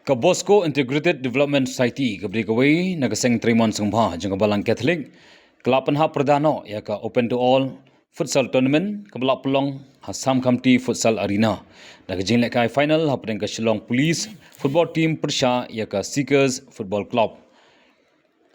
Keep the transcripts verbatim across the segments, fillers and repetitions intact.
Ka Bosco Integrated Development Society, kaba dei kawei na ka seng trei mon sngewbha jong ka Balang Catholic, ka la pynhap pyrda noh ïa ka Open to All Futsal Tournament kaba la pynlong ha Sam Khamti Futsal Arena, da ka jinglehkai final hapdeng ka Shillong Police Football Team pyrshah ïa ka Seekers Football Club.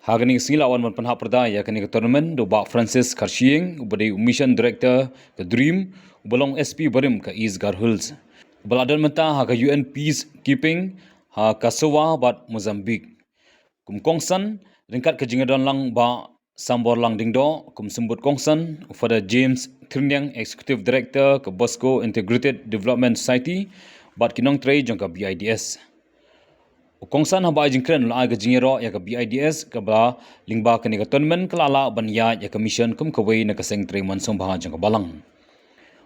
Ha kane ka sngi la wan ban pynhap pyrda ïa kane ka tournament da u Bah Francis Kharshiing, uba dei u Mission Director ka DREAM, uba long SP barim ka East Garo Hills, uba la don mynta ha ka UN Peacekeeping ha Kosovo bad Mozambique. Kum kongsan, ryngkat ka jingïadon lang Bah Samborlang Diengdoh kum symbud kongsan, u Father James Thyrniang, Executive Director ka Bosco Integrated Development Society, bad ki nongtrei jong ka BIDS. U kongsan haba ai jingkren u la ai ka jingïaroh ïa ka BIDS kaba lyngba kane ka tournament ka la lah ban ïaid ïa ka mission kum kawei na ka seng trei mon sngewbha jong ka Balang.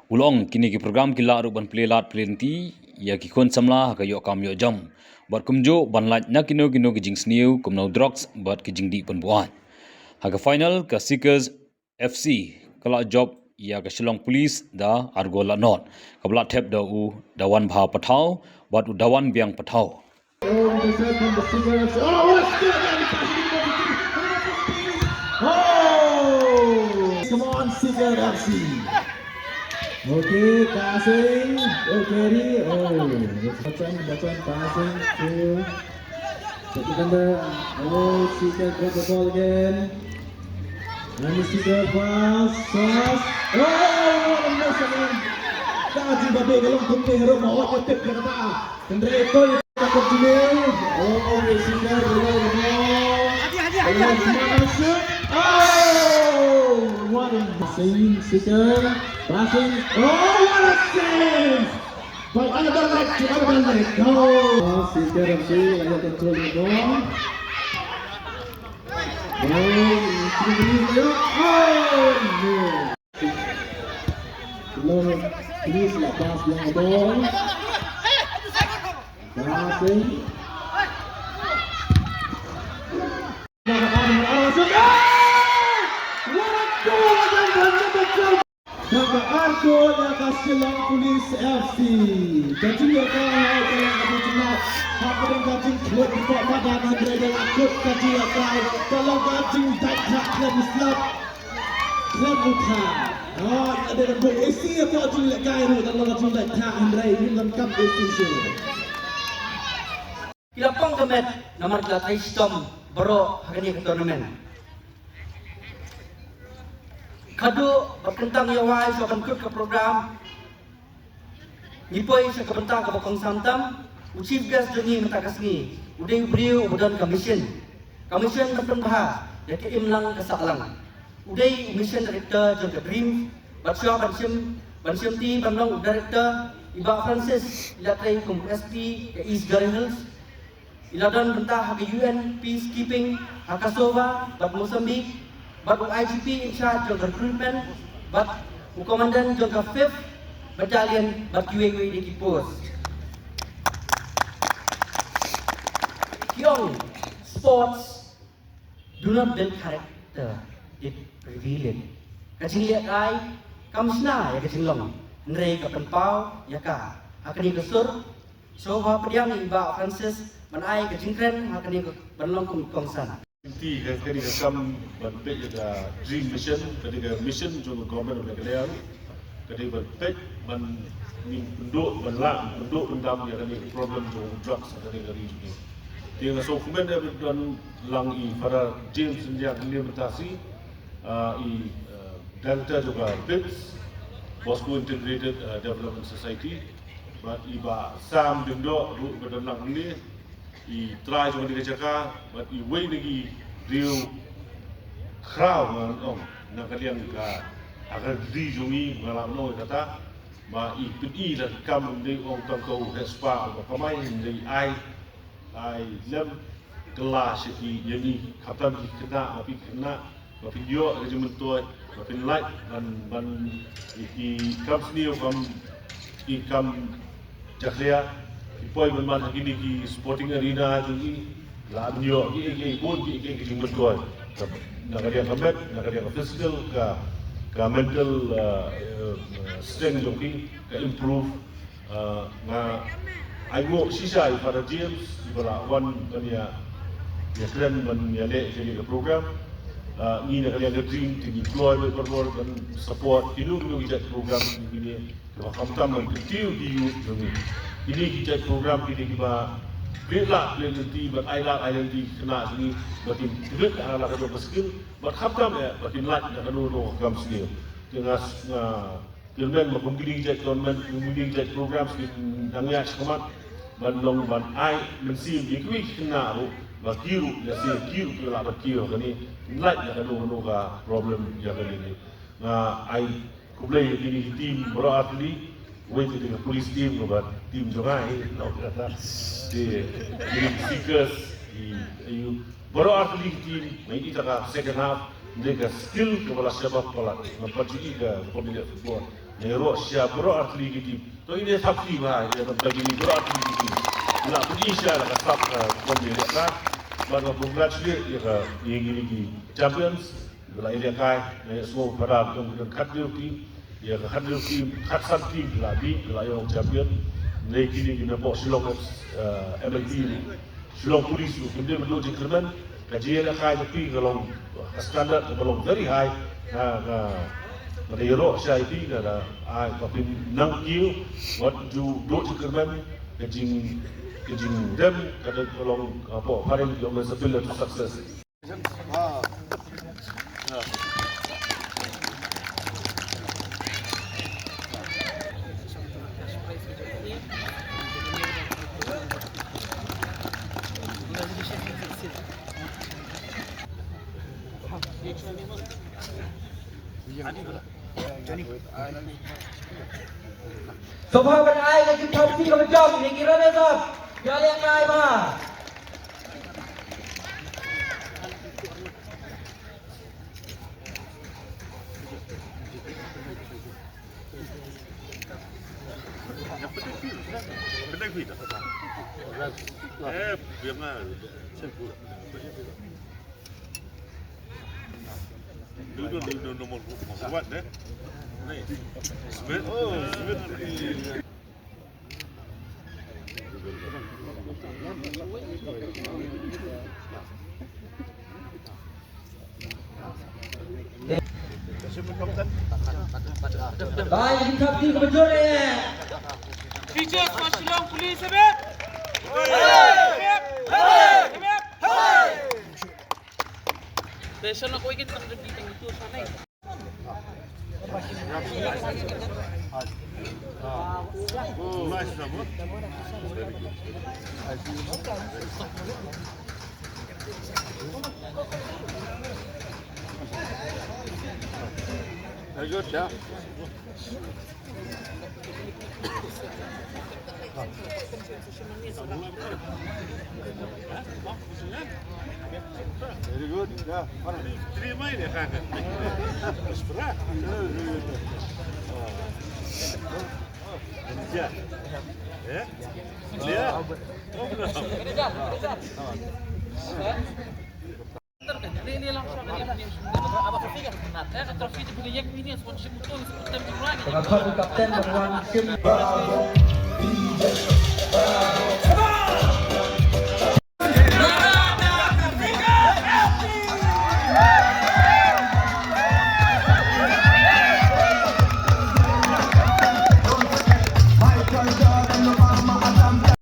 U la ong kine ki program ki lah ruh ban plie lad plie lynti ïa ki khun samla ha ka ïoh kam ïoh jam, bad kumjuh ban lait na kino kino ki jingsniew kumno drugs bad ki jingdih pynbuaid. Ha ka final, ka Seekers FC ka la jop ïa ka Shillong Police da ar gol la nod, kaba la thep da u Dawan Bha Pathaw bad u Dawan Biang Pathaw. Oh, what a skill! Oh! Come on, Seeker FC. Okay, passing. Okay, oh, bachan, bachan, passing to the defender. Oh, Seeker got the ball again. And Seeker pass, pass. Oh, what a miss again. Ka jingbabe ka long kumne, harum, oh, ka tip ka kata. Hynrei to ka continue. Oh, Seeker, oh, oh. Oh, what a save, Seeker. Passing. Oh, what a save! By another leg to another leg. Oh, Seeker FC under control the ball. Oh, oh, no. Long, please, la pass long ball. Passing. What a goal again by number twelve. Number ar goal ïa ka Shillong Police FC. Ka jingïalehkai ha ka jingïalehkai hapdeng ka jingkhlem ka madan, hynrei da la kut ka jingïalehkai, ka long ka jingdait ha khlem slap. Khlem u tha. Ah, ïa dei ban buh isi ïa ka jingïalehkai ruh, da long ka jingdait ha, hynrei ym donkam isi shuh. Ki la pang ka met namar ki la trei shitom baroh ha kane ka tournament. Khadduh ba kyntang ïa wai sha ban kut ka program, ngi poi sha ka bynta kaba kongsan tam. U chief guest jong ngi mynta ka sngi u dei u briew uba don ka mission. Ka mission ban pynbha ïa ka imlang ka sahlang. U dei u mission director jong ka DREAM, bad shuwa ban shim, ban shimti ban long u director, i Bah Francis i la trei kum SP ka East Garo Hills. I la don bynta ha ka UN peacekeeping ha Kosovo bad Mozambique, bad u IGP in charge jong ka recruitment, bad u commandant jong ka fifth Battalion, bad kiwei kiwei de ki post. Ki ong, sports do not build character, it reveal it. Ka jinglehkai kam shna ïa ka jinglong, hynrei ka pynpaw ïa ka. Ha kane ka sur, sngewbha pdiang ïa i Bah Francis ban ai ka jingkren ha kane ka ban long kum kongsan. Ti ka kane ka kam ban peit ïa ka DREAM Mission, kane ka mission jong ka Government of Meghalaya. Ka dei ban peit, ban ngin pynduh, ban lah pynduh pyndam ïa kane ka problem jong drugs ha kane ka ri jong ngi. Te nga sngewkmen ïa ba don lang i Father James India kane mynta shi, ah, i, ah, Director jong ka BIDS, Bosco Integrated, ah, Development Society, bad i Bah Sam Diengdoh ruh ba don lang hangne, i trai jong kane ka jaka, bad iwei na ki riew khraw ngan ong, na ka liang ka, ha ka ri jong ngi, nga lah ban ong ïa kata, ba i pyni da ka kam, ym dei ong tang ka u heh spah uba kamai, hynrei i ai, ai lem kylla sha ki ïa ngi, khamtam ki khynnah, ma phi khynnah, ba phin ïoh ka jingmyntoi, ba phin lait ban, ban ïa ki kam sniew, kam ki kam jakhlia, ki poi ban man ha kine ki sporting arena jong ngi, la ïoh kiei kiei bun kiei kiei ki jingmyntoi. Na ka liang ka met, na ka liang ka physical, ka, ka mental, uh, uh, strength jong ki ka improve. Uh, nga Ai nguh shisha ïa u Father James, iba la wan ban ïa, ïa kren ban ïa leh ïa kane ka program. Ah, ngi na ka liang ka team, te ngi kloi beit barabor ban support kino kino ki jait program kine kiba khamtam ban kyntiew ïa ki youth jong ngi. Kine ki jait program kine kiba plie lad plie lynti bad ai lad ai lynti ki khynnah jong ngi ba kin kynduh ha la ka jong ka skill bad khamtam eh ba kin lait na kano kano ka kam sniew. Te nga, nga Kyrmen ba kum kine ki jait tournament, kum kine ki jait programs ki dang ïaid shakhmat ban long ban ai mynsiem ïa kiwei ki khynnah ruh ba ki ruh lehse ki ruh ki lah ban kiew ha kane, lait ïa kano kano ka problem ïa kane. Nga ai khublei ïa kine ki team baroh artylli, wei te ka police team bad team jong nga hi, no kata. Te kine ki seekers, ki ayu, baroh artylli ki team, ngi ïohi ha ka second half, ngi ka skill kaba la shaba palat, ngan pat ju ïohi ka community football. Ngi ïaroh shisha baroh artylli ki team. To ine thap ki ba, ïa ngan pat ju ïohi baroh artylli ki team. La pynïohi shisha la ka sap ka community ka. Bad nga congratulate ïa ka, ïa kine ki champions. Ba la ïalehkai, ngi ïa sngew Father jong ka khathynriew team, ïa ka khathynriew team, khatsan team la bieit, la ïoh champion. Ngi kine ki na bok Shillong, eh, M L P ni. Shillong Police ruh kim dei ban duh jingkyrmen, ka jingïalehkai jong phi ka long ka standard ka long very high. Ka, ka, ka da ïaroh shisha ïa phi, ka da ai ba phin nang kiew, wat ju duh jingkyrmen, ka jing, ka jingrem ka da ka long ka bok phareng ka long sa pil to success. Sngewbha ban ai ka jingthap kti kaba jam ïa ki runners up. Ïalehkai bha. Bai, jingthap kti kaba jur eh. Teachers for Shillong Police, hip hip. Hip hip. Hip hip. Very good, yeah. Very good. Yeah. Terima ini kan. Mesra. Yeah. Yeah. Kapten ban wan shim.